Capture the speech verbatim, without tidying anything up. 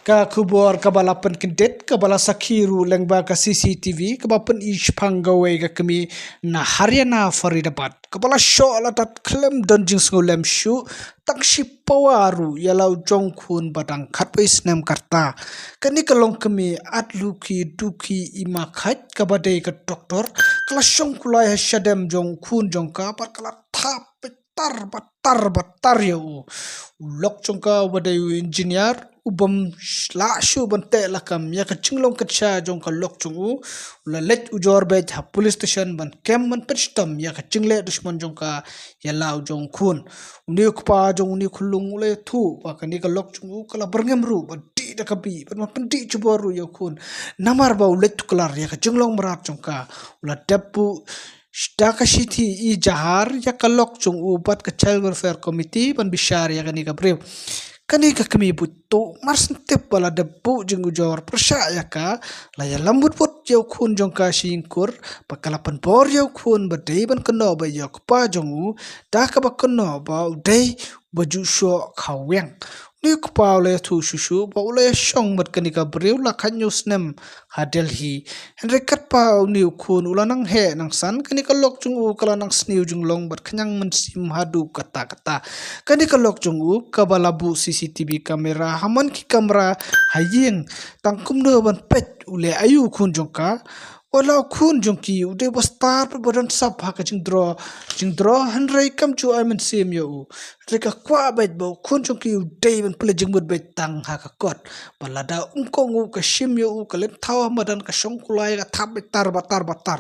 Ka khubor kaba la pynkyndit, kaba la sakhi ruh lyngba ka C C T V, kaba pyni shaphang kawei ka kmie na Haryana, Faridabad, kaba la shoh la dat khlem don jingsngewlem shuh, tang shi pawa ruh ïa la u jong khun ba dang khatwei snem ka rta. Kane ka long kmie Atluki Duki Imakhait, kaba dei ka doktor, ka la shong kulai ha shadem jong u khun jong ka, bad ka la thap tar ba tar ba tar ïa u. U lok jong ka uba dei u engineer, u bym sh-, lah shuh ban teh lakam ïa ka jinglong kynsha jong ka lok jong u. U la leit ujor beit ha police station ban kem ban pynshitom ïa ka jingleh dushman jong ka ïa la u jong khun. Une u kpa jong une u khyllung u la ïathuh ba kane ka lok jong u ka la byrngem ruh ba dih da ka bih, ban pyndih jubor ruh ïa u khun. Namar ba u leit tuklar ïa ka jinglong mrad jong ka. U la dep buh da ka shithi ejahar ïa ka lok jong u bad ka Child Welfare Committee ban bishar ïa kane ka briew. Kane ka kmie buit tuh mar shen tip ba la dep buh jingujor pyrshah ïa ka, la ïalam wut wut ïa u khun jong ka sha ïingkur, ba ka la pynbor ïa u khun ba dei ban kynnoh bad ïa u kpa jong u, da kaba kynnoh ba u dei ba ju shoh kha weng. Une u kpa u la ïathuh shuh shuh ba u la ïashong bad kane ka briew la khathynñiew snem ha Delhi. Hynrei katba une u khun u la nang heh nang san, kane ka lok jong u ka la nang sniew jinglong bad khñiang mynsiem haduh katta katta. Kane ka lok jong u kaba la buh C C T V camera ha man ki kamra ha ïing, tang kumno ban peit u leh aïu u khun jong ka. Wat la u khun jong ki u dei ba stad bad ba don sap ha ka jingdro, jingdro, hynrei kam ju ai mynsiem ïa u. Hynrei ka kwah beit ba u khun jong ki u dei ban pynleit jingmut beit tang ha ka kot. Ba lada um kohnguh ka shim ïa u, ka leit thaw ha madan, ka shong kulai, ka thap beit tar ba tar ba tar.